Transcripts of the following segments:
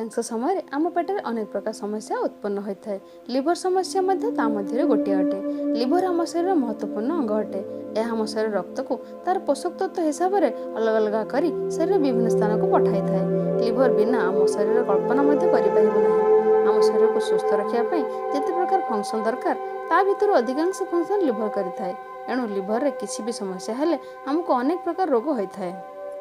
ଅଧିକାଂଶ ସମୟରେ ଆମ ପେଟରେ ଅନେକ ପ୍ରକାର ସମସ୍ୟା ଉତ୍ପନ୍ନ ହୋଇଥାଏ। ଲିଭର ସମସ୍ୟା ମଧ୍ୟ ତା ମଧ୍ୟରେ ଗୋଟିଏ ଅଟେ। ଲିଭର ଆମ ଶରୀରର ମହତ୍ତ୍ୱପୂର୍ଣ୍ଣ ଅଙ୍ଗ ଅଟେ। ଏହା ଆମ ଶରୀର ରକ୍ତକୁ ତାର ପୋଷକ ତତ୍ତ୍ୱ ହିସାବରେ ଅଲଗା ଅଲଗା କରି ଶରୀର ବିଭିନ୍ନ ସ୍ଥାନକୁ ପଠାଇଥାଏ। ଲିଭର ବିନା ଆମ ଶରୀର କଳ୍ପନା ମଧ୍ୟ କରିପାରିବୁ ନାହିଁ। ଆମ ଶରୀରକୁ ସୁସ୍ଥ ରଖିବା ପାଇଁ ଯେତେ ପ୍ରକାର ଫଙ୍କସନ୍ ଦରକାର, ତା ଭିତରୁ ଅଧିକାଂଶ ଫଙ୍କସନ୍ ଲିଭର କରିଥାଏ। ଏଣୁ ଲିଭରରେ କିଛି ବି ସମସ୍ୟା ହେଲେ ଆମକୁ ଅନେକ ପ୍ରକାର ରୋଗ ହୋଇଥାଏ।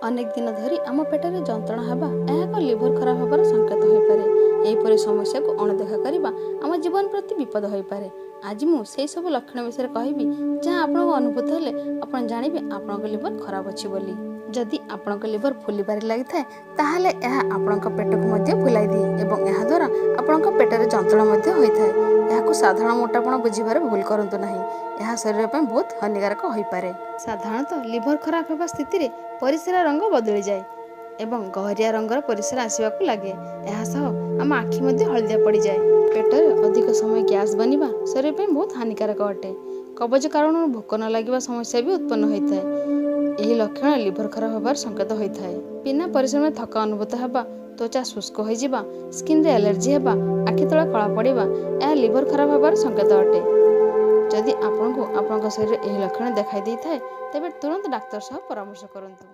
ଅନେକ ଦିନ ଧରି ଆମ ପେଟରେ ଯନ୍ତ୍ରଣା ହେବା ଏହା ଏକ ଲିଭର ଖରାପ ହେବାର ସଂକେତ ହୋଇପାରେ। ଏହିପରି ସମସ୍ୟାକୁ ଅଣଦେଖା କରିବା ଆମ ଜୀବନ ପ୍ରତି ବିପଦ ହୋଇପାରେ। ଆଜି ମୁଁ ସେହି ସବୁ ଲକ୍ଷଣ ବିଷୟରେ କହିବି, ଯାହା ଆପଣଙ୍କୁ ଅନୁଭୂତ ହେଲେ ଆପଣ ଜାଣିବେ ଆପଣଙ୍କ ଲିଭର ଖରାପ ଅଛି ବୋଲି। ଯଦି ଆପଣଙ୍କ ଲିଭର ଫୁଲିବାରେ ଲାଗିଥାଏ, ତାହେଲେ ଏହା ଆପଣଙ୍କ ପେଟକୁ ମଧ୍ୟ ଫୁଲାଇ ଦିଏ ଏବଂ ଏହାଦ୍ୱାରା ଆପଣଙ୍କ ପେଟରେ ଯନ୍ତ୍ରଣା ମଧ୍ୟ ହୋଇଥାଏ। ଏହାକୁ ସାଧାରଣ ମୋଟାପଣ ବୁଝିବାରେ ଭୁଲ କରନ୍ତୁ ନାହିଁ। ଏହା ଶରୀର ପାଇଁ ବହୁତ ହାନିକାରକ ହୋଇପାରେ। ସାଧାରଣତଃ ଲିଭର ଖରାପ ହେବା ସ୍ଥିତିରେ ପରିସ୍ରା ରଙ୍ଗ ବଦଳିଯାଏ ଏବଂ ଗହରିଆ ରଙ୍ଗର ପରିସ୍ରା ଆସିବାକୁ ଲାଗେ। ଏହା ସହ ଆମ ଆଖି ମଧ୍ୟ ହଳଦିଆ ପଡ଼ିଯାଏ। ପେଟରେ ଅଧିକ ସମୟ ଗ୍ୟାସ୍ ବନିବା ଶରୀର ପାଇଁ ବହୁତ ହାନିକାରକ ଅଟେ। କବଜ କାରଣରୁ ଭୋକ ନ ଲାଗିବା ସମସ୍ୟା ବି ଉତ୍ପନ୍ନ ହୋଇଥାଏ। ଏହି ଲକ୍ଷଣ ଲିଭର ଖରାପ ହେବାର ସଂକେତ ହୋଇଥାଏ। ବିନା ପରିଶ୍ରମରେ ଥକା ଅନୁଭୂତ ହେବା, ତ୍ୱଚା ଶୁଷ୍କ ହୋଇଯିବା, ସ୍କିନ୍ରେ ଆଲର୍ଜି ହେବା, ଆଖି ତଳେ କଳା ପଡ଼ିବା, ଏହା ଲିଭର ଖରାପ ହେବାର ସଂକେତ ଅଟେ। ଯଦି ଆପଣଙ୍କୁ ଆପଣଙ୍କ ଶରୀରରେ ଏହି ଲକ୍ଷଣ ଦେଖାଇ ଦେଇଥାଏ, ତେବେ ତୁରନ୍ତ ଡାକ୍ତର ସହ ପରାମର୍ଶ କରନ୍ତୁ।